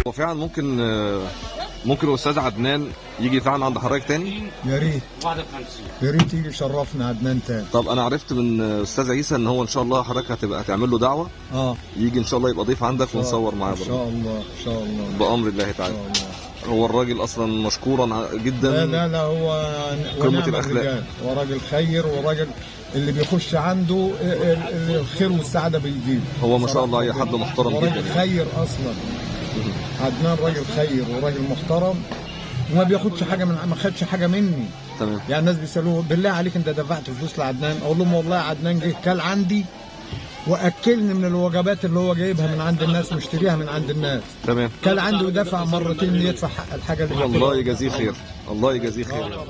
هو فعلا ممكن الاستاذ عدنان يجي فعلا عند حضرتك تاني؟ يا ريت، يا ريت يجي يشرفنا عدنان تاني. طب انا عرفت من استاذ عيسى ان هو ان شاء الله حضرتك هتبقى هتعمل له دعوه، يجي ان شاء الله يبقى ضيف عندك ونصور معاه ان برضه. شاء الله، ان شاء الله. بامر الله ان تعالى. شاء الله. هو الراجل اصلا مشكورا جدا. لا لا لا، هو قمة ونعم الأخلاق. الرجال، وراجل خير، وراجل اللي بيخش عنده الخير والسعادة بيجيله. هو ما شاء الله اي حد محترم وراجل جدا يعني. خير اصلا. عدنان راجل خير وراجل محترم، وما بياخدش حاجة من، ما خدش حاجة مني. يعني الناس بيسالوه بالله عليك انت دفعت فلوس لعدنان؟ اقول لهم والله عدنان جه كل عندي واكلني من الوجبات اللي هو جايبها من عند الناس ومشتريها من عند الناس. كل عندي ودفع مرتين يدفع حق الحاجة اللي الله يجازيه خير، الله يجازيه خير. طبعا.